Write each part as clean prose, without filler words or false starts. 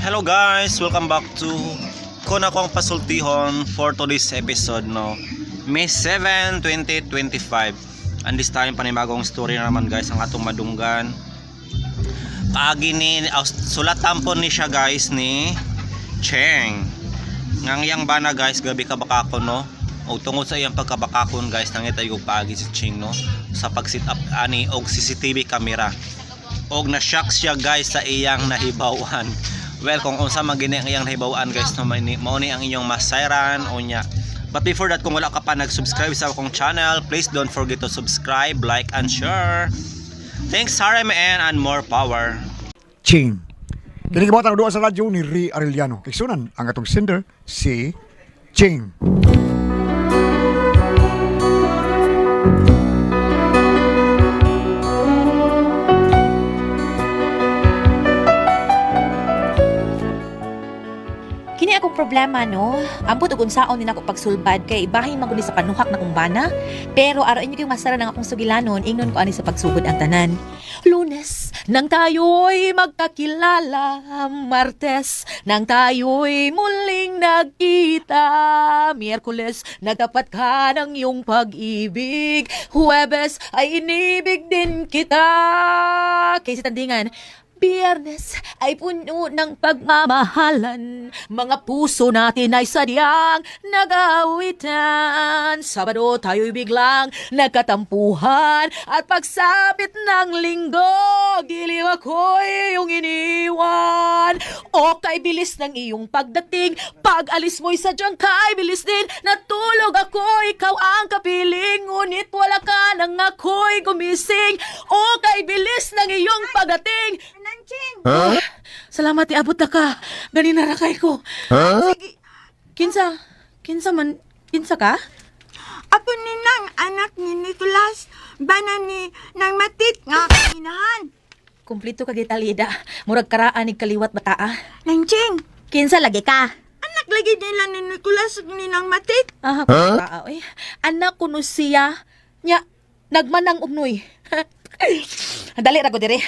Hello guys! Welcome back to Kuna Kong Pasultihon for today's episode, no? May 7, 2025. And this time, panibagong story na naman guys ang atong madunggan. Kaagi ni, sulat tampon ni siya guys ni Cheng. Ngang iyang bana guys, gabi ka bakakon, no? O tungod sa iyang pagkabakakon guys, nangita yung paagi si Cheng, no? Sa pag-set up ani og CCTV camera og na-shock siya guys sa iyang nahibawan. Well, kung unsa man gini ang iyang nahibawan guys, no, mao ni ang inyong masayran o nya. But before that, kung wala ka pa nag-subscribe sa akong channel, please don't forget to subscribe, like, and share. Thanks, RMN, and more power. Ching. Kini gibuhat ang duha sa radyo ni Ri Arellano. Kigsunan ang atong sender si Ching. Kini akong problema no. Ambot og unsaon ni nako pagsulbad kay bahin man gud ni sa panuhak na kong bana. Pero araw inyo kayong masara ng akong sugilanon, ingnon ko ani sa pagsugod ang tanan. Lunes, nang tayo'y magkakilala. Martes, nang tayo'y muling nagkita. Miyerkules, nagtapat ka ng iyong pag-ibig. Huwebes, ay inibig din kita. Kaysa tandingan, Biyernes ay puno ng pagmamahalan. Mga puso natin ay sadyang nag-awitan. Sabado tayo'y biglang nagkatampuhan. At pagsapit ng linggo, giliw ako'y iyong iniwan. O kay bilis ng iyong pagdating, pag alis mo'y sadyang kay bilis din. Natulog ako, ikaw ang kapiling, ngunit wala ka nang ako'y gumising. O kay bilis ng iyong pagdating. Nanching! Huh? Salamat, iabot na ka. Ganina ra kay ko. Sige, Kinsa? Kinsa man? Kinsa ka? ako ni nang anak ni Nicolas, bana ni nang matit nga kainahan. Kumplito ka gitalida. Murag karaan ni kaliwat bataa. Nanching, Kinsa lagi ka? Anak lagi nila ni Nicolas ug ni nang matit. Ah, huh? Oy. Anak kuno siya. Nya, nagmanang ugnoy. Dali ra ko dire.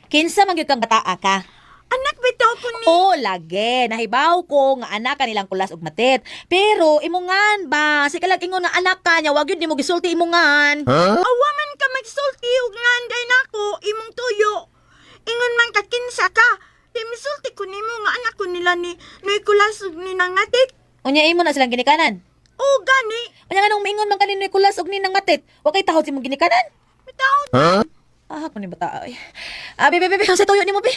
Kinsa man gyud kang bataa ka? Anak bitaw ko ni. Oo, lagi. Nahibaw ko nga anak ka nilang kulas ug matit. Pero imungan ba? Si kalag ingon nga anak ka niya, wag yun nimo gisulti imungan. Awa man ka magsulti ug nganday nako imong tuyo. Ingon man ka kinsa ka. Di misulti ko nimo nga anak ko nila ni Nicolas ug ni nang matit. Unya imo na silang ginikanan. O gani, Unya nganong miingon man kanino ni kulas ug ninang matit? Wa kay tahod si imong ginikanan. bitaw. Ah, kuno bata ay. Ah, be, be, be, be, sa tuyo nimo be.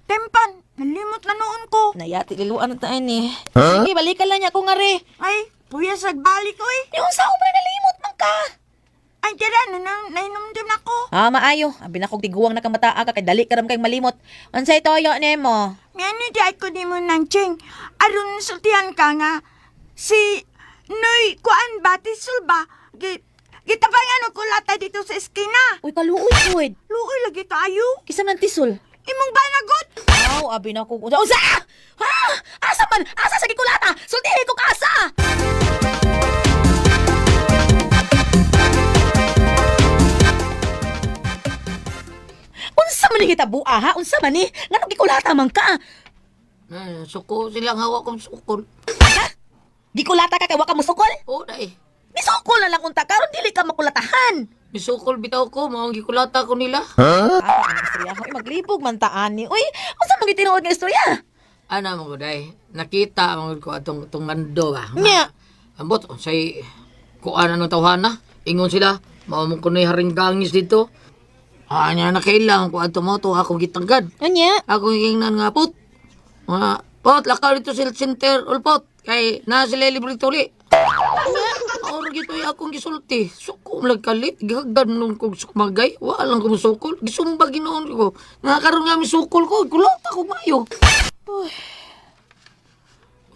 Tempan, nalimot na noon ko. Nayati liluan na tayo ni. Sige, balikan lang niya ko nga re. Ay, puya sa balik ko eh. Yung sa man nalimot man ka. Ay, tira, nainomdom na ko. Ah, maayo. Abi na kog tiguang na kamataa ka kay dali ka ram kay malimot. Unsay toyo nimo? Ngani di ay ko di mo nang ching. Aron sultihan ka nga. Si Noy kuan ba tisul ba? Gitabangan og kulata dito sa eskina. Uy, kaluoy gud. Luoy lagi tayo. Kisa man tisul. Imong banagot. Aw, abi na kog unsa? Unsa? Ha? Asa man? Asa sa gikulata? Sultihi ko ka asa. Unsa man ni hitabua ha? Unsa man ni? Nganong gikulata man ka? Ay, suko sila nga wa kong sukol. Gikulata ka kay wa ka musukol? Oo, dai. Misukol na lang unta karon dili ka makulatahan. Misukol bitaw ko, mao ang gikulata ko nila. Ah, ang istorya ko. Uy, maglibog man taan ni. Uy, unsa man gitinuod nga istorya? Ana mo day, nakita mo ko atong atong mando ba. Nya. Ambot unsay kuan ano tawhana? Ingon sila, mao mo kunoy haring gangis dito. Ah, nya na kailangan ko ato mo to ako gitangkad. Unya. Ako gingnan nga pot. Mga pot lakaw dito sa health center ulpot kay na sila libre tuli. Oro gito akong gisulti. Suko lang kalit, gihagdan nung kog sukmagay, wa lang ko musukol. Gisumba ginoon ko. Nga karon nga misukol ko, kulot ako mayo. Uy,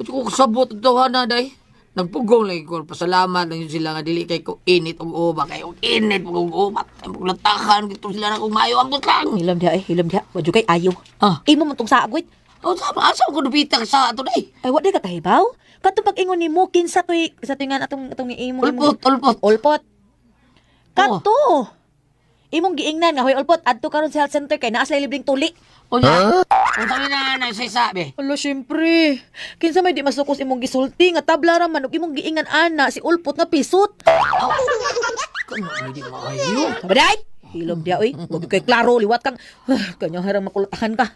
ko kasabot ang tawhana day. Nagpugong lagi ko, pasalamat lang yun sila nga dili kay ko init og uba kay og init og uba. Latakan gito sila na kung mayo ang butang. Hilam diha eh, hilam diha. Wa jud kay ayo. Ah. Imo man tong saagwit. O sama asa ko dupita sa ato day. Ay, wa di ka kahibaw? Katong pag-ingon nimo kinsa toy sa tuingan atong atong imo Ulpot, ulpot. Ulpot. Kato. Imong giingnan nga hoy Ulpot adto karon sa health center kay naa sila libreng tuli. Unya, unsa may na nagsasabi? Ala, syempre. Kinsa may di masukos imong gisulti nga tabla ra man ug imong giingan ana si Ulpot nga pisot. Aw, kano hindi maayo. Baday! Hilom dia oy. Wag kay klaro liwat kang kanya harang makulatahan ka.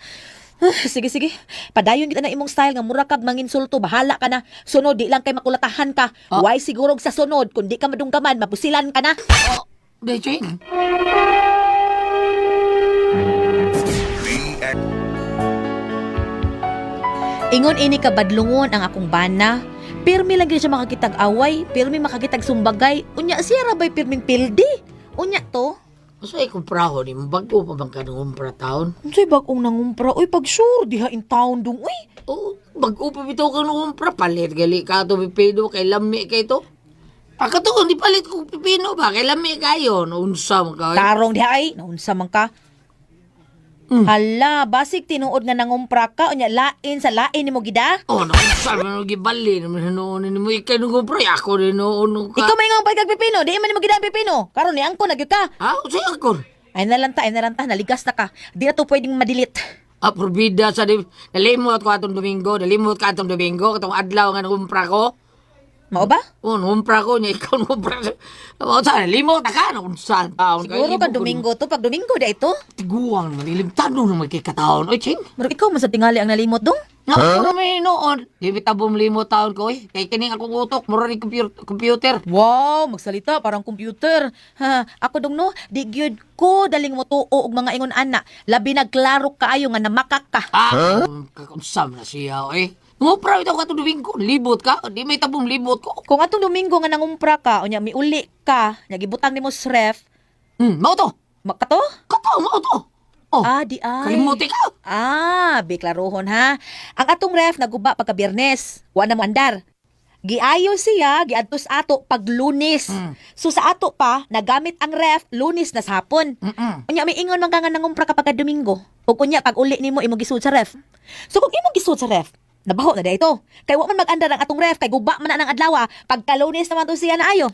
Sige sige. Padayon kita na imong style nga mura kag manginsulto, bahala ka na. Sunod di lang kay makulatahan ka. Ah. Why siguro sa sunod kun di ka madunggaman, mapusilan ka na. Oh, day, Ching. Ingon ini ka badlungon ang akong bana. Pirmi lang gyud siya makakitag away, pirmi makakitag sumbagay. Unya siya ra bay pirming pildi. Unya to. Usa ay kumpraho ni mo, bago pa bang ka nangumpra taon? Unsay bag-ong nangumpra? Uy, pag sure diha in town dong uy. Oo, bago pa bitaw ka nangumpra, palit gali ka to pipino, kay lami kay to. Pagkatuon, di palit ko pipino ba, kay lami kayo, naunsa mo ka. Tarong diha ay, naunsa man ka. Hala, basig tinuod nga nangumpra ka unya lain sa lain nimo gida. Oh, naunsa man ang gibali, naman noon ni mo, ikay nangumpra, ako rin noon ka. Ikaw may nga pagkag pipino, di man nimo gida ang pipino. Karon ni angko na gyud ka. Ha, unsay angkon? Ay nalanta, ay nalanta, naligas na ka. Di na to pwedeng ma-delete. Ah, probida sa di, nalimot ko atong Domingo, nalimot ka atong Domingo, katong adlaw nga nangumpra ko. Mao ba? Oh, nangumpra ko niya, ikaw nangumpra. Oh, sa nalimot na ka, naunsa taon. Siguro ka Domingo to, pag Domingo da ito. Tiguang naman, ilimtano naman kay kataon. Oy, Ching. Murag ikaw man sa tingali ang nalimot dong. Nga, huh? May noon. Di bitaw limot taon ko, eh. Kay kining akong utok, mura ni computer. Wow, magsalita parang computer. Ha, ako dong no, di gyud ko daling mo tuo og mga ingon ana. Labi nagklaro kaayo nga namakak ka. Ah, huh? Na siya, eh. Ngupra ito ka itong Domingo, libot ka. Di may tabong libot ko. Kung atong Domingo nga nangumpra ka, unya miuli ka, nagibutang nimo sa ref, Mao to. makato? Kato, mao to. Oh, Ah, di ay. kalimuti ka. Ah, biklarohon ha. Ang atong ref naguba pagka Biyernes. Wa na mo andar. Giayo siya, giadtos ato pag Lunes. So sa ato pa, nagamit ang ref Lunes na sa hapon. Mm-mm. Unya may ingon man ka nga nangumpra kapag Domingo. Ug unya pag uli nimo imong gisud sa ref. So kung imong gisud sa ref, nabaho na ito. Kay wa man mag-andar ang atong ref kay guba man na ng adlaw. Pagka Lunes naman to siya na ayo.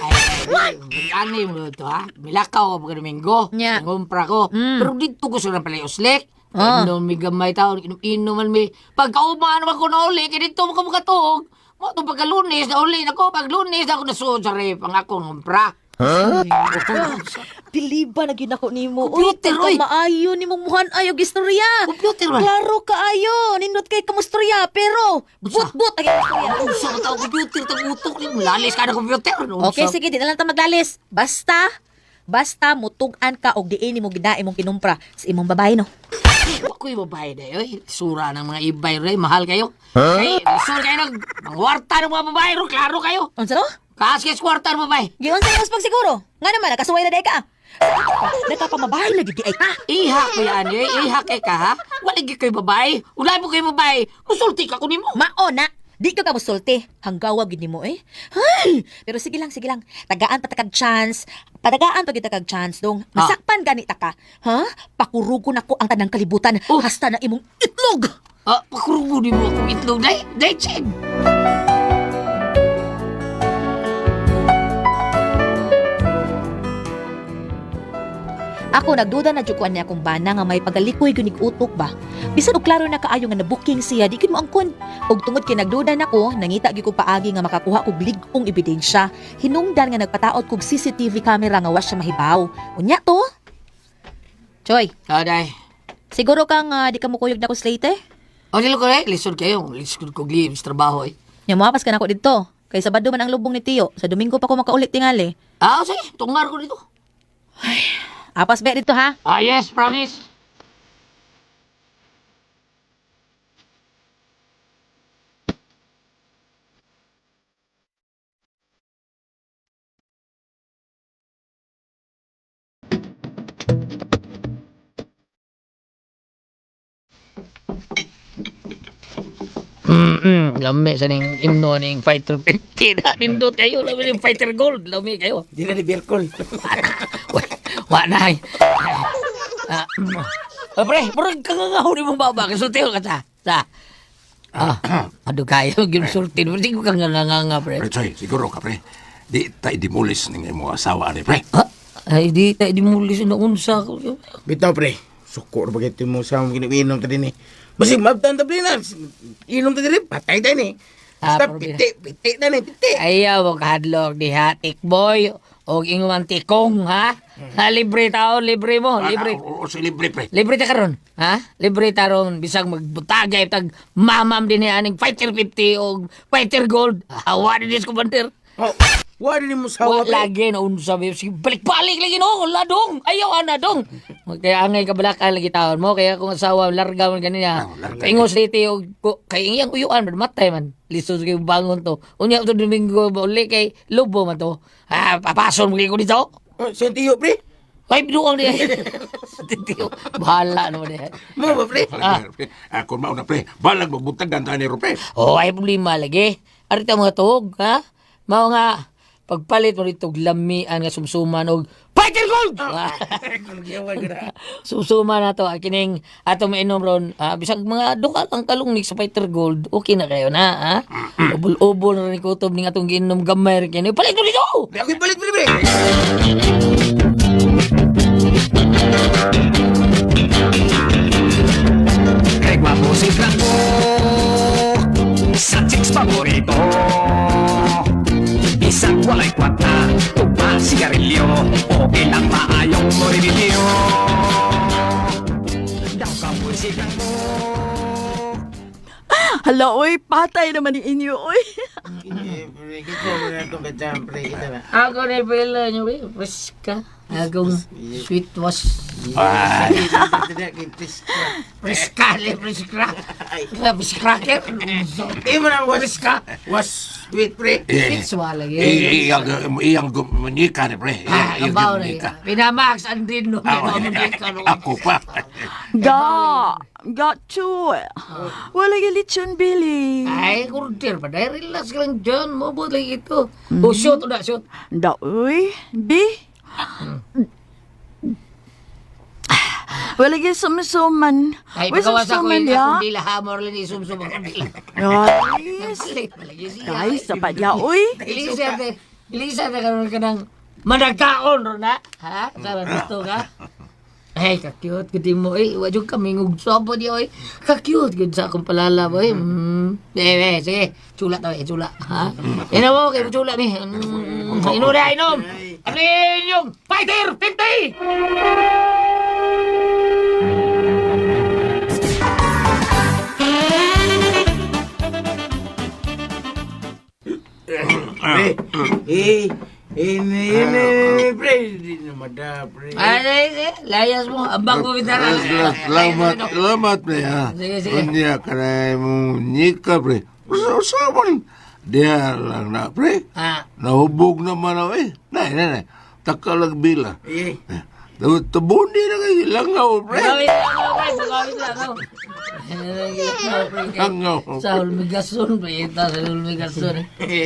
Ay, ano mo to, ha? Milakaw ako pagka Domingo. Nya. Ngumpra ko. Pero dito ko sila pala uslek. Ah. Inom mi gamay taon, inom man mi. Pagkauma naman ko na uli, kaya dito mo ka makatuog. Mo to pagka Lunes, na uli na ko. Pag Lunes, ako nasuod sa ref ang akong ngumpra. Huh? Diliba na gyud ako nimo. Computer, uy, oy. maayo nimong muhan ayo gistorya. Computer man. Klaro kaayo, nindot kay kamustorya, pero Unsa? but-but ang istorya. Unsa ka tao computer, tang utok ni Lalis ka na computer. Unsa? Okay, sige, di na lang ta maglalis. Basta, basta mutug-an ka og diin nimo gina imong kinumpra sa imong babae no. Ako'y babae na eh. Sura ng mga ibay rin. Mahal kayo. Huh? Ay, sura kayo ng mangwarta ng mga babae ro. Klaro kayo. Unsa to? Kaas kwarta ng babae. Giunsa imong pagsiguro? Nga naman nakasuway na day ka. Sa ato pa, nakapamabahay lagi di ay ka. Iha ko yan eh. Iha kay ka ha. Wala gyud kayo babae. Wala mo kayo babae. Musulti ka ko nimo. Mao na. Di ka kamusulti. Hanggawa gid nimo eh. Ay, pero sige lang, sige lang. Tagaan pa ta kag chance. Patagaan pa gyud ta kag chance dong. Masakpan gani ta ka. Ha? Pakurugon ako ang tanang kalibutan Oh. hasta na imong itlog. Ah, pakurugo nimo akong itlog day. Day, ching. Ako nagduda na jud ko ani akong bana nga may pagalikoy gyud nig utok ba. Bisan og klaro na kaayo nga nabuking siya, di gid mo angkon. Og tungod kay nagduda nako, nangita gyud ko paagi nga makakuha og lig-ong ebidensya. Hinungdan nga nagpataod kog CCTV camera nga wa siya mahibaw. Unya to. Choy, Ah, day. siguro kang di ka mukuyog na ko slate eh. O, dilo ko eh. Lisod kayo. Lisod ko leave sa trabaho eh. Nya moapas ka nako didto. Kay Sabado man ang lubong ni Tiyo. Sa Domingo pa ko makaulit tingali. Ah, sige. Tungar ko dito. Apas be dito ha. Ah, yes, promise. Lami sa ning imno ning Fighter 15. Nindot kayo, lami ning Fighter Gold, lami kayo. Di na ni Birkol. Wa na. Ay. Ah, ah, pre, murag kangangahon imong baba kay sulti ka sa. Sa. Ah, ado kayo ginsulti. Hindi ko kanganganga pre. Pre, Choy, siguro ka, pre. Di tayo dimulis ng imong asawa, ani, pre. Ha? Ay, di, di mo ulis na unsa. Bitaw pre. Suko ra bagay mo sa among giniinom ta din eh. Basig mabtan ta pre na. Inom ta diri, patay ta ni. Ah, Basta problema. piti, piti na ni, piti. Ayaw, og hadlok diha, tikboy, og ingon tikong, ha? Ha, libre taon, libre mo, libre. O, sa libre, pre. Libre ta karon, ha? Libre ta ron bisag magbutagay tag mamam din aning Fighter 50 og Fighter Gold. Hawa ni dis commander. Oh, wa din mo sawa Wa pre. lagi na unsa ba sige balik-balik lagi no, ladong. Ayaw ana dong. Kaya angay kabalaka lagi taon mo kaya kung asawa larga man ganina. Paingon sa iti og kay iyang uyuan man matay man. Lisod kay bangon to. Unya to Domingo ba uli kay lobo man to. Ah, papason mo ko dito. Oh, sentiyo pre. Ay, binuang niya. Titiyo. Bahala naman niya. Mo ba pre? Ah. Ako mauna, pre. Balag magbutagan ta ni pre. Oh, ay problema lagi. Arita mga tuog, ha? Mao nga, pagpalit mo dito lamian nga sumsuman og Fighter Gold! Sumsuma na to, kining ato mainom ron, ah, bisag mga duka lang kalungnig sa Fighter Gold, okay na kayo na, ha? Ubol-ubol na rin kutob ning atong giinom gamay rin kini. Palit mo dito! Pre, ako'y balik pre pre. Kay gwapo si Franco sa chicks paborito. Isang walay kwarta, tugma sigarilyo, okay lang maayong mo rinilyo. Daw kapoy si Franco. Hala, oy, patay naman ni inyo, oy. Eh, pre, kita mo na itong katsam, pre. Kita na. Ako ni Bella nyo, eh. Preska. Akong sweet was. Preska, le, preska. Preska. Eh, mo na was ka. Was sweet pre. Sweet swala lagi. Iyang, iyang gumunika ni pre. Ah, Iyang kabaw na gumunika. Pinamax ang din no. Ako pa. Ga, ga, chu. Wala yung lechon, Billy. Ay, kurdir pa. Dahil relax ka lang dyan. Mabot lagi ito. Oh, shoot. Udah, shoot. Da, uy, B. Wala yung sumsuman. Ay, Wala pagawas ako sumsuman, yung ya. akong dila hamor lang isumsum akong dila. Guys, Palagi siya. guys, dapat ya, uy. Elisa, te. Elisa, te, karoon ka ng managkaon ron na. Ha? Sana gusto ka? Ay, ka-cute gud mo eh. Wa jud kami ngugsobo di oy. Ka-cute gud sa akong palala boy. Mm. Eh, eh, sige. Chula to eh, chula. Ha? Ino mo kay chula ni. Ino na inom. Ano yung Fighter 50! Pre, eh, eh, eh, pre, di na mada, pre. Ay, eh, layas mo. Ambang ko bitara. Salamat, salamat, pre, ha. Sige, sige. Unya ka na mong nika, pre. Sa mo ni. Diha lang na, pre. Ah. Nahubog naman ako, eh. Nay, nay, nay. Takalag bila. Eh, Tabuni na kayo. Langaw, pre. Pagawin lang ako, pre. Pagawin lang ako. Langaw. Sa Hulmigason, pre. Ito, sa Hulmigason.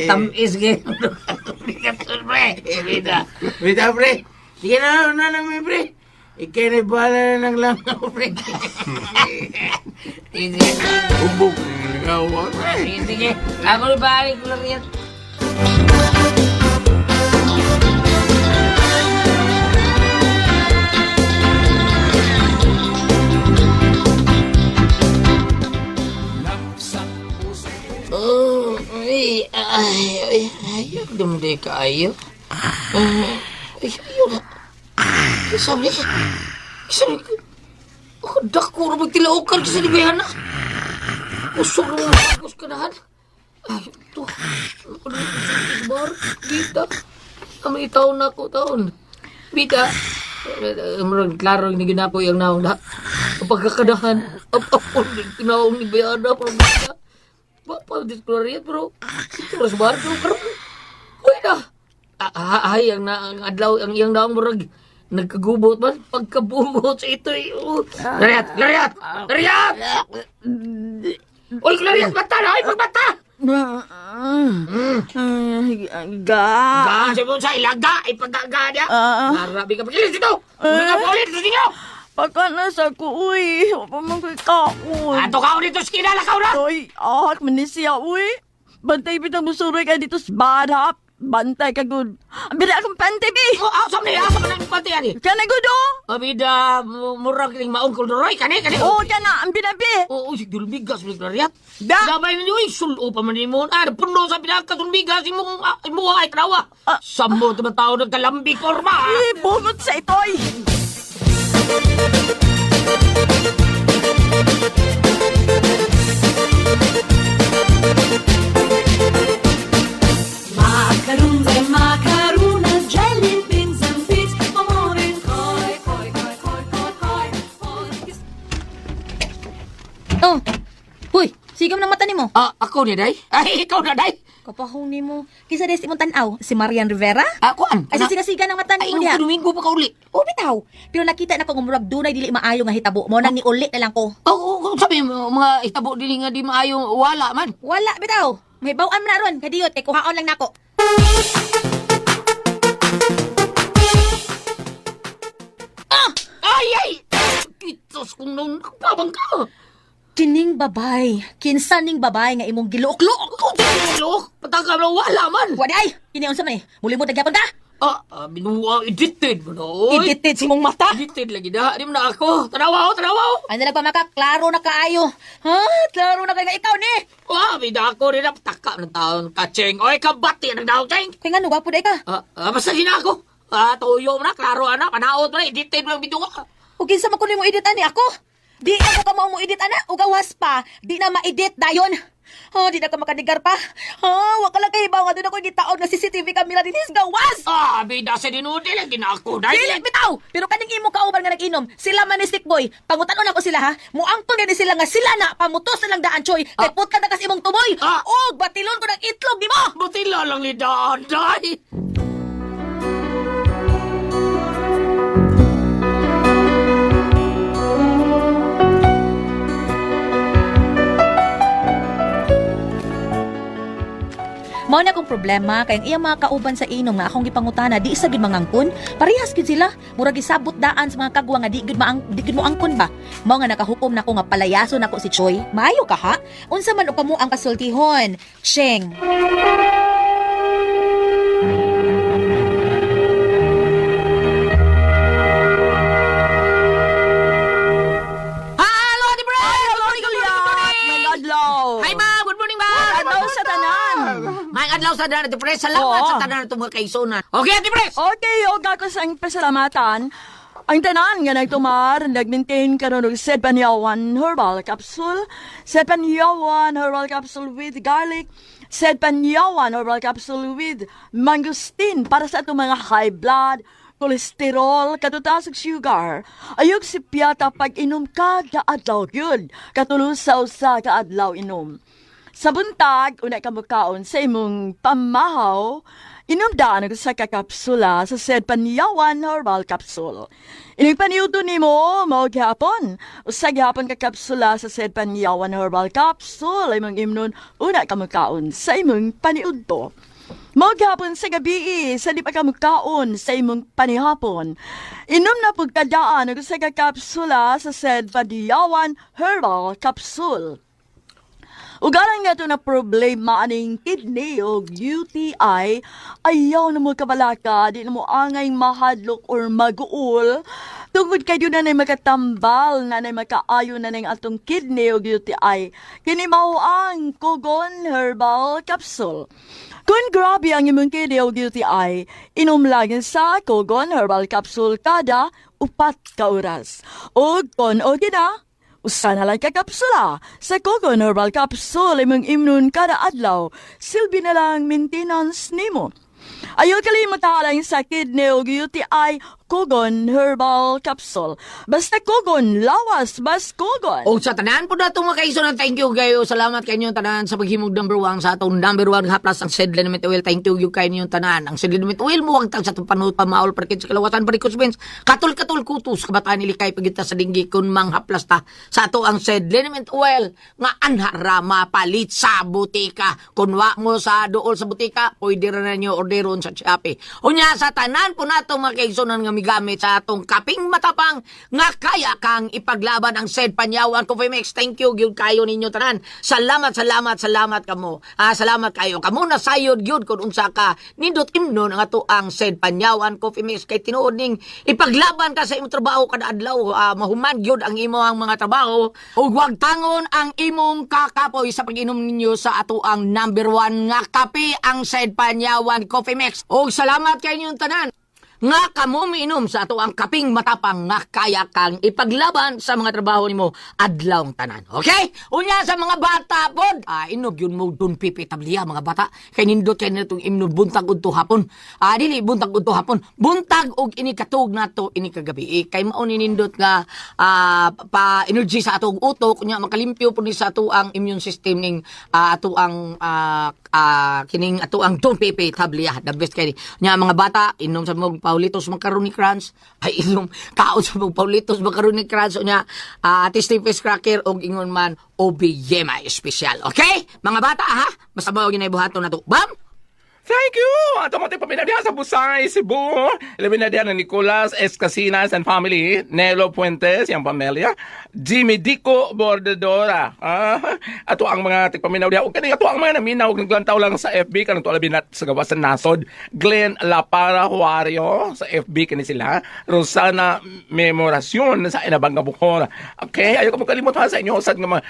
Tamis kayo. Hulmigason, pre. Bida. Bitaw, pre. Sige na, una na mi, pre. Ikay na bahala na ng langaw, pre. Sige, Hubog ng langaw, pre. sige, sige. Ako na balik ko lang yan. Oh, ay, ay, ay, ay, dumdi kaayo. Ay, ayun na. Ay, sabi, sabi ko, ako dako na magtilaukan kasi ni Bayana. Kusog na mga bagos kanahan. Ay, ito. Ako na sa bar. Dita. Kami taon na ako taon. Bita. Murag klaro ni ginapo yung naong na. Ang pagkakadahan. Apapon din tinaong ni Bayana. Pero bita. Pa, disklariat pero ito ras bar pero karon. Uy na. Ay, ang, na, ang adlaw, ang iyang naong murag nagkagubot man pagkabungot sa ito eh. Oh. Lariat! Lariat! Lariat! Uy, Lariat, mata na! Ay, pagmata! Ga. Ga, sabi mo sa ilaga, ay pagkaga niya. Ah. Harabi ka, pagilis dito! Uy, ka pa ulit sa inyo! Pagka nasa ko, uy. Wala man ko'y kaon. Ato ka ulit, skina, lakaw na! Uy, ah, manisiya, uy. Bantay bitang musuroy ka dito sa badhap. Bantay ka gud. Bida akong panty bi. Oh, asa man ni? Asa man ang panty ani? Kana gud oh. Abida, murag ning maong kulduroy kani kani. Oh, kana ang binabi. Oo, si Gulbigas ulit na. Da. Damay ninyo, ay, sulo pa man mo. Ah, puno sa pinagkatun bigas, imong, imong ay trawa. Ah. Samo, tama tao nagkalambi, korma. Eh, bungot sa itoy. Macaroons and macaroons, jelly beans and beets, mamorin koy, koy, koy, koy, koy, koy. Oh. Huy, sigam ng mata nimo. Ah, ako ni Day? Ay, ikaw na, Day. Kapahong nimo. Kinsa des imong tan-aw? Si Marian Rivera? Ah, kuan. Ay, sa siga-siga ng mata Ay, nimo diha. nung Domingo pa ka uli. Oh, bitaw. Pero nakita na ko nga murag dunay dili maayo nga hitabo mo nang niuli na lang ko. Oh, oh, sabi mo, mga itabo din nga di maayo, wala man. Wala bitaw. May bawaan man na ron, kadiyot kay kuhaon lang nako. Ah! Ay, ay! Kitos kung nung pabang ka. Kining babay, kinsa ning babay nga imong giluok-luok. Kung tinulok, patangka mo, wala man. Wa di ay, kini unsa man eh? Mulimot na gyapon ka? Ah, ah, binuwa, edited mo na, oy. Edited si mong mata. Edited lagi na, di mo na ako. Tanawa ko, tanawa ko. Ano lang pa maka, klaro na kaayo. Ha? Klaro na kay nga ikaw ni. Wah, bida ako rin ang taka ng taon kacheng. Oy, kabati ng daw, cheng. Kay ngano gwapo day ka? Ah, ah, basta gina ako. Ah, tuyo mo na, klaro ana, panaot mo na, edited mo ang video ka. O kinsa man kuno mo edit ani ako? Di ako ka mao mo edit ana, ug gawas pa. Di na ma-edit dayon. Ha, di na ka makadigar pa. Ha, wa ka lang kahibaw nga doon ako gitaon nga CCTV camera dinhi sa gawas. Ah, bida sa dinudi lagi na ako. Dili Dahil, bitaw. Pero kaning imo kauban nga nag-inom, sila man ni stick boy. Pangutan-on ako sila ha. Muangkon gani sila nga sila na pamutos na lang daan choy. Kay putkan na kas imong tuboy. Ah. Og batilon ko ng itlog nimo. butila lang ni daan, day. Mao na akong problema kay ang iyang mga kauban sa inom nga akong gipangutana di isa gid mangangkon. Parehas gid sila. Murag gisabot daan sa mga kagwa nga di gid maang di gid mo angkon ba. Mao nga nakahukom nako nga palayaso nako si Choi. Maayo ka ha? Unsa man og kamo ang kasultihon? Cheng. Hello, Ate Bren! Good morning, good morning, good morning! May adlaw. Hi, ma'am! Good morning, ma'am! Adlaw sa tanan. May adlaw sa tanan, Ate Pres. Salamat Oo. sa tanan itong mga kaisunan. Okay, Ate Pres! Okay, og ako sa ang pasalamatan. Ang tanan nga nagtumar, nag-maintain karon og Sedpanyawan Herbal Capsule, Sedpanyawan Herbal Capsule with garlic, Sedpanyawan Herbal Capsule with mangosteen para sa atong mga high blood, kolesterol, katutaas ug sugar. Ayog si piyata pag inom kada adlaw gyud, katulo sa usa ka adlaw inom. Sa buntag, una ka mukaon sa imong pamahaw, inom daan og usa ka kapsula sa said Panyawan Herbal Capsule. Ining paniudto nimo mao gihapon. Usa gihapon ka kapsula sa said Panyawan Herbal Capsule imong imnon una ka mukaon sa imong paniudto. Mao gihapon sa gabi sa di pa ka mukaon sa imong panihapon. Inom na pud kadaan og usa ka kapsula sa said Panyawan Herbal Capsule. Ugaran nga to na problema aning kidney o UTI, ayaw na mo kabalaka, di na mo angay mahadlok or maguol. Tungod kay doon na nay makatambal, na nay makaayo na nay atong kidney o UTI. Kini mao ang Kogon Herbal Capsule. Kung grabe ang imong kidney o UTI, inom lang sa Kogon Herbal Capsule kada 4 ka oras. O kon o gina, usa na lang ka kapsula. Sa Kogon Herbal Capsule imong imnon kada adlaw. Silbi na lang maintenance nimo. Ayaw kalimot lang sa kidney o UTI Kogon Herbal Capsule. Basta Kogon, lawas, bas Kogon. O sa tanan po na itong mga kaisunan, thank you kayo. Salamat kayo tanan sa paghimog number one sa atong number one haplas ang Sedlin Oil. Thank you you kayo ninyong tanan. Ang Sedlin Oil mo ang tang sa atong panuot pamaol parkit sa kalawasan parikos bens. Katul-katul kutos kabataan ilikay pagita sa dinggi kun manghaplas ta sa ato ang Sedlin Oil nga anha mapalit sa butika. Kun wa mo sa duol sa butika, pwede ra na ninyo orderon sa Shopee. Unya sa tanan po nato mga kaisunan nga migamit sa atong kaping matapang nga kaya kang ipaglaban ang said Panyawan Coffee Mix. Thank you gyud kayo ninyo tanan. Salamat, salamat, salamat kamo. Salamat kayo. Kamo na sayod gyud kung unsa ka nindot imnon ang ato ang said Panyawan Coffee Mix kay tinuod ning ipaglaban ka sa imong trabaho kada adlaw, mahuman gyud ang imo ang mga trabaho ug wag tangon ang imong kakapoy sa pag-inom ninyo sa ato ang number one nga kape, ang said Panyawan Coffee Mix. Ug salamat kay inyong tanan nga kamo miinom sa ato ang kaping matapang nga kaya kang ipaglaban sa mga trabaho nimo adlaw tanan. Okay? Unya sa mga bata pod, inom yun mo dun pipi tabliya mga bata kay nindot kay natong imno buntag udto hapon. Dili buntag udto hapon, buntag og ini katug nato ini kagabi. Kay mao ni nindot nga pa energy sa atong utok, unya makalimpyo pud ni sa ato ang immune system ning ato ang kining ato ang Don Pepe tabliya, the best kay nya mga bata. Inom sa mog Paulitos Macaroni Crunch, ay inom kaon sa mog Paulitos Macaroni Crunch, unya Tasty Fish Cracker og ingon man Obiyema special. Okay mga bata, ha, basta mao ginay buhaton nato, bam. Thank you! Ato mo tayo diha sa Busay, Cebu. Ilabi na diha na Nicolas Escasinas and family, Nelo Puentes, yung pamilya, Jimmy Dico Bordadora. Ato ang mga tigpaminaw diha. Ug kani ato ang mga naminaw ug naglantaw lang sa FB kanang to labi na sa gawasan nasod. Glenn Lapara Huario sa FB kani sila. Rosana Memoracion sa Inabanga Bukor. Okay, ayaw ko kalimot ha sa inyo sad nga mga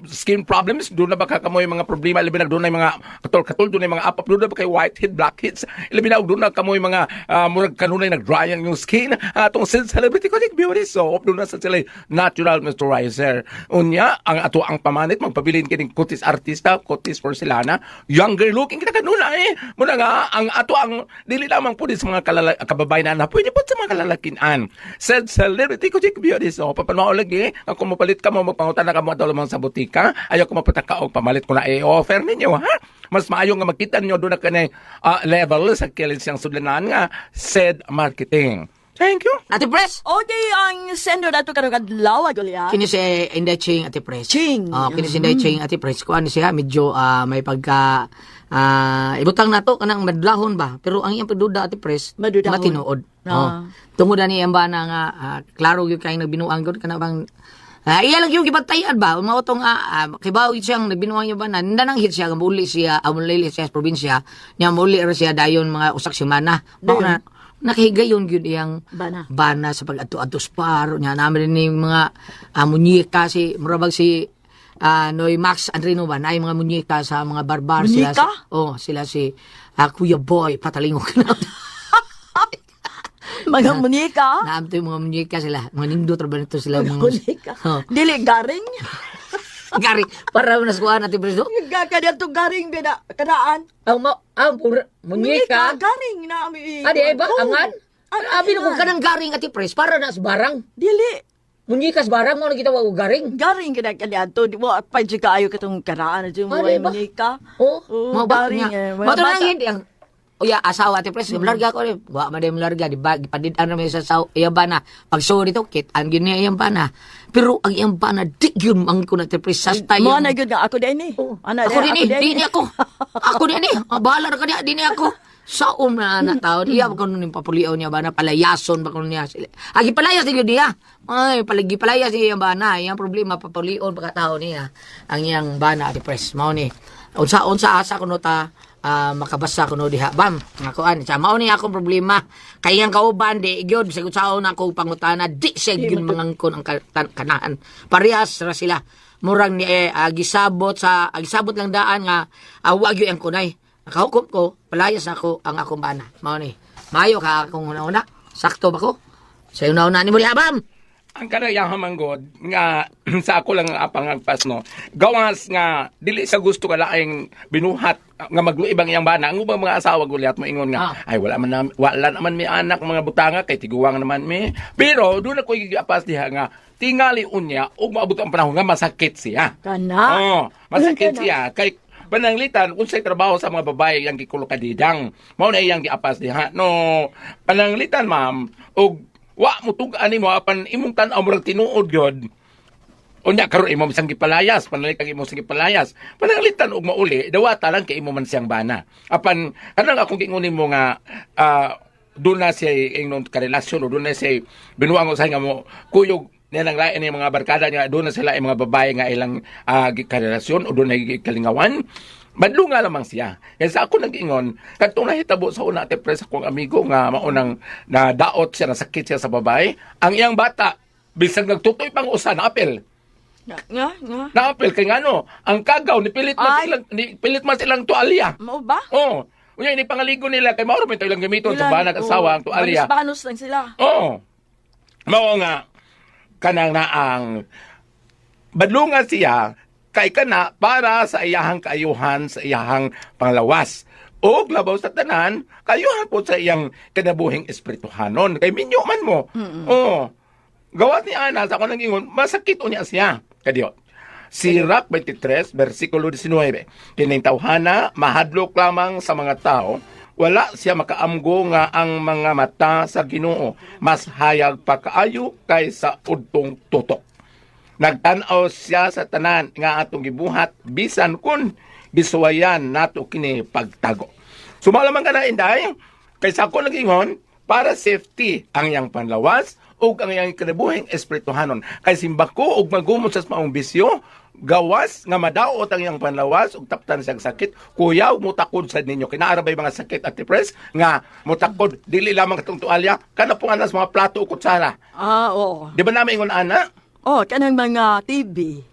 skin problems, doon na ba kamo yung mga problema, labi na doon na yung mga katol-katol, doon na yung mga apap, doon na ba kay whitehead, blackheads, labi na doon na kamo yung mga murag kanunay nag-dry ang yung skin. Atong Celebrity Cosmic Beauty Soap, doon na sa sila natural moisturizer. Unya, ang ato ang pamanit, magpabilin kining kutis artista, kutis porcelana, younger looking kita kanunay. Muna nga, ang ato ang, dili lamang po sa mga kababayan na, pwede po sa mga kalalakian. Said Celebrity Cosmic Beauty Soap, papanmao lagi, ang kung mapalit ka mo, magpangutan na ka mo daw lamang sa butika, ayaw ko mapataka og pamalit ko na i-offer ninyo, ha? Mas maayo nga makita ninyo doon na kanay level sa kilid siyang sudlanan nga said marketing. Thank you. Ate Pres. Okay, ang sender nato karong adlaw, Goliath. Kini si Inday Ching, Ate Pres. Ching. Oh, kini si Inday Ching, Ate Pres. Kuan siya medyo may pagka ibutang nato kanang madlahon ba, pero ang iyang pagduda, Ate Pres, Madudahon. matinuod. Oh. Tungod ani iyang bana nga klaro gyud kay nagbinuang gyud kana bang iya lang yung gibantayan ba mao tong kibaw gyud siyang nagbinuang yung bana ndanang hit siya nga muli siya amulili siya sa probinsya nya muli ra siya dayon mga usak semana mao na nakahigayon gyud iyang Bana. Bana sa pag-adto-adto sa par nya namin ni mga munyeka si murabag si Noy Max Andrino ba na mga munyeka sa mga barbar sila Munyeka? si, oh sila si Kuya Boy Patalingog na. Mga munika. Naam to yung mga munyeka sila, mga nindot ra ba nito sila mga Munika. Oh. Dili garing. Gari para na sa natin preso. Kaniadto garing bina kanaan. Ang mo ang pura munyeka. Garing na ami. Adi ay ba Oh. angan? Ang Abi ko angan. kanang garing, Ate Pres, para na sa barang. Dili. Munyeka sa barang mo na kita wa og garing. Garing kada kaniadto di mo pa jud kaayo katong kanaan na mo Adi ba? munika. Oh, Oo, mao ba garing, niya? eh, mga Mao to nang bata. hindi ang Uya, asawa, Ate Pres, larga ko rin. Wa man din larga, di ba? Gipadid-an na may sa saw, iya ba na. Pag so dito, kit ang gyud niya iyang bana. Pero ang iyang bana, di gyud man ko na, Ate Pres, sa style. Mo na gyud nga ako din ni. Ana Ako din eh, din di ni ako. Ako din eh. Bahala na ka niya, di ni ako. Saom na anak tao. Iya ba kuno ning papulion niya ba na palayason ba kuno niya sila. Agi palayas ni gyud niya. Ay, palagi palayas niya ba na. Iyang problema papulion pa tao niya. Ang iyang bana, Ate Pres. Mao ni. Unsa unsa asa kuno ta makabasa kuno diha bam nga kuan sa mao ni akong problema kay ang kauban di gyud bisag unsaon ako pangutana di siya gyud mangangkon ang kanaan parehas ra sila murang ni gisabot sa gisabot lang daan nga wa gyud ang kunay nakahukom ko palayas ako ang akong bana mao ni maayo ka akong una-una sakto ba ko sa una-una ni mo diha bam. Ang kanayahan manggod nga sa ako lang ang pangagpas no, gawas nga dili sa gusto ka laing binuhat nga magluibang iyang bana ang ubang mga asawa gulyat mo ingon nga ay wala man wala naman mi anak mga butanga kay tiguang naman mi, pero doon ako giapas diha nga tingali unya ug maabot ang panahon nga masakit siya. Kana. Oh, masakit Kana. siya kay pananglitan unsay trabaho sa mga babae yang gikulokadidang mao na iyang giapas diha no. Pananglitan ma'am og wa mo tug-an nimo apan imong tan-aw murag tinuod gyud. Unya karon imo sang gipalayas, pananglitan imo sang gipalayas. Pananglitan og mauli, dawata lang kay imo man siyang bana. Apan kanang akong giingon nimo nga doon na siya ingnon karelasyon o doon na siya binuang usahay nga mo kuyog niya nang lain yung mga barkada niya, doon na sila yung mga babae nga ilang karelasyon o doon na kalingawan. Madlunga lamang siya. Kaya sa ako nag-ingon, katong nahitabo sa una ate pres akong amigo nga maunang na daot siya, nasakit siya sa babae, ang iyang bata, bisag nagtutoy pang usa na apel. Nga, nga, nga. Naapel kay ngano, ang kagaw ni pilit man Ay. silang ni pilit man silang tualya. Mao ba? Oo. Unya ini pangaligo nila kay mao ra man ito ilang gamiton sa Ilang- banag asawa ang oo, tualya. Banos-banos lang sila. Oo. Mao nga kanang naang badlunga siya kay kana para sa iyahang kaayuhan sa iyahang panglawas. Og labaw sa tanan, kaayuhan po sa iyang kinabuhing espirituhanon. Kay minyo man mo. Oo. Gawas ni Ana sa ako nang ingon, masakit unya siya. Kadiyo. Sirak 23, versikulo 19. Kining tawhana, mahadlok lamang sa mga tao, wala siya makaamgo nga ang mga mata sa Ginoo mas hayag pa kaayo kaysa udtong tutok. Nagtan-aw siya sa tanan nga atong gibuhat bisan kun gisuwayan nato kini pagtago. Sumala man ka na inday, kaysa ako nagingon para safety ang iyang panlawas ug ang iyang kinabuhing espirituhanon. Kay simbako ug magumot sa maong bisyo, gawas nga madaot ang iyang panlawas ug taptan siyang sakit, kuyaw mutakod sa ninyo. Kinaara bay mga sakit at depress nga mutakod dili lamang katong tualya kana po anas mga plato ug kutsara. Ah, oo. Di ba namin ingon ana? Oh, kanang mga TV.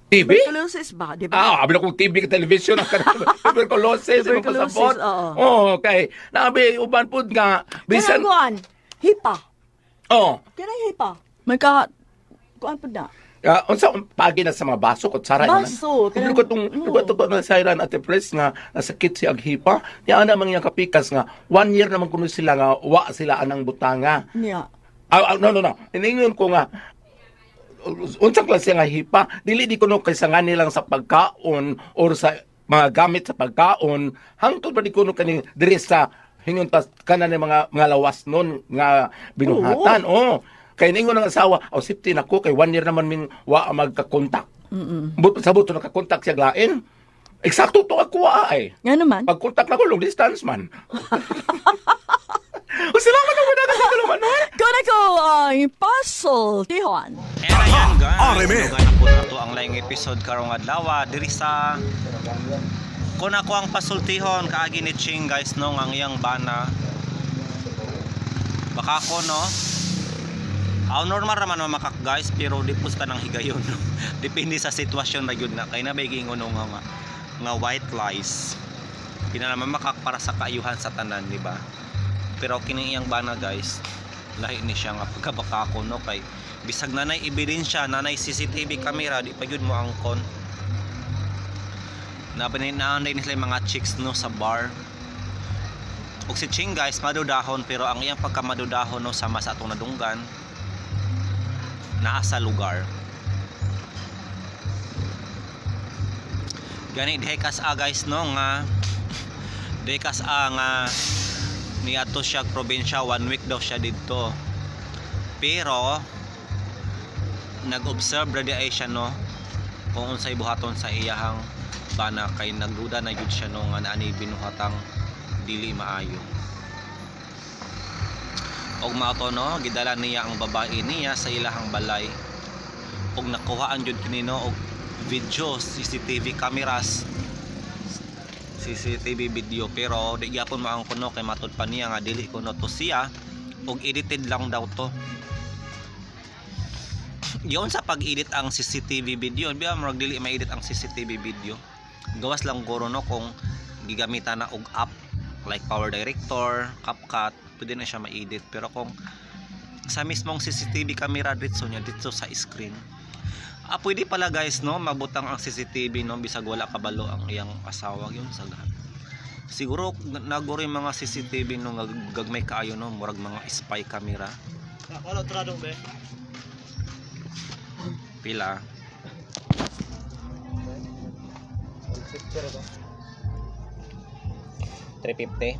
TV? Tuberculosis ba, di ba? Ah, abi na kong TV ka television ang kanang tuberculosis, imong Tuberculosis, pasabot. oo. Oh, okay. Naabi uban pud nga Kanang bisan kuan, hipa. Oh, Kanang hipa. Magka kuan pud na. Unsa pagi na sa mga baso kutsara Baso, Kanang kanang- ko tong ko to na sayran at press nga nasakit si aghipa. Niya ana man iyang kapikas nga one year naman kuno sila nga wa sila anang butanga. Niya. Ah, ah, no no no. Iningon ko nga unsa klase nga hipa dili di kuno kaysa nga nilang sa pagkaon or sa mga gamit sa pagkaon hangtod pa di kuno kaning diri sa hingon tas kanan ni mga mga lawas nun nga binuhatan. Oh. Kay ningon ang asawa, oh safety na ko kay one year naman min wa magka-contact. But sabot to nakakontak siya lain. Eksakto to ako ay. Nga naman. Pag contact na ko long distance man. O salamat ako na sa tulungan no. Kuna ko ang puzzle, Tihon. And ayan guys, RMN. duga na po nato ang laing episode karong adlaw diri sa Kung ako ang pasultihon kaagi ni Ching guys no ang iyang bana. Baka ako no. Aw normal raman mamakak guys pero di po sa tanang higayon. No? Depende sa sitwasyon na gyud na kay na may giingon nga nga, nga white lies. Di na naman makak para sa kaayuhan sa tanan, di ba? Pero kining iyang bana guys, lahi ni siya nga pagkabaka ko no kay bisag nanay ebidensya, nanay CCTV camera, di pa gyud mo angkon. Nabanay ni sila yung mga chicks no sa bar. Ug si Ching guys, madudahon pero ang iyang pagkamadudahon no sama sa atong nadunggan naa sa lugar. Gani dihay kas a guys no nga dihay kas a nga niadto siya og probinsya, one week daw siya didto. Pero nag-observe ra di ay siya no kung unsay buhaton sa iyahang bana kay nagduda na gyud siya no nga naani binuhatang dili maayo. Og mao to no gidala niya ang babae niya sa ilahang balay og nakuhaan jud kini no og video CCTV cameras, CCTV video, pero di gyapon maangkon no kay matud pa niya nga dili kuno to siya og edited lang daw to. Giyon sa pag-edit ang CCTV video, biya murag dili ma-edit ang CCTV video. Gawas lang guro no kung gigamitan na og app like Power Director, CapCut, pwede na siya ma-edit. Pero kung sa mismong CCTV camera dito niya dito sa screen. Ah, pwede pala guys no, mabutang ang CCTV no bisag wala kabalo ang iyang asawa yun sa siguro naguro yung mga CCTV no nga gagmay kaayo no, murag mga spy camera. Pila? 350.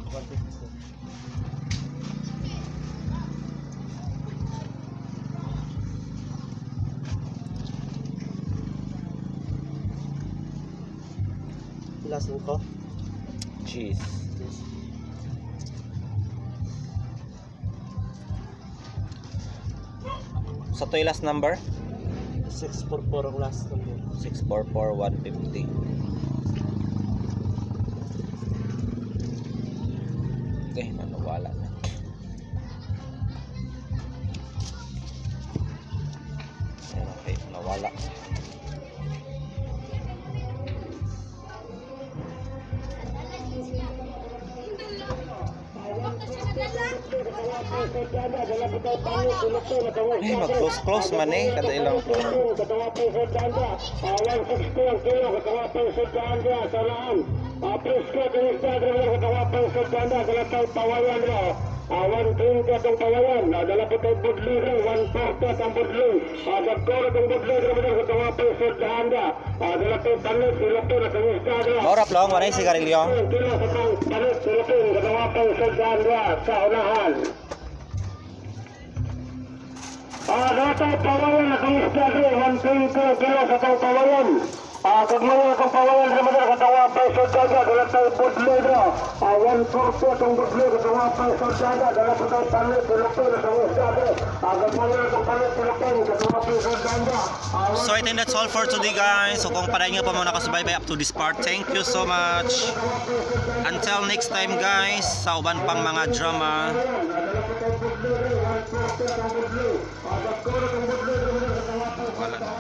Cheese. Sa to'y last number? 644 ang last number. 644 150. Okay, nanawala na. Ayan, okay, nawala. Eh, mag-close close man eh, kada ilang Maura plong, wala yung sigarilyo. So I think that's all for today, guys. So kung padayon nga pa mo nakasubaybay up to this part, thank you so much. Until next time, guys, sa uban pang mga drama. Wala na.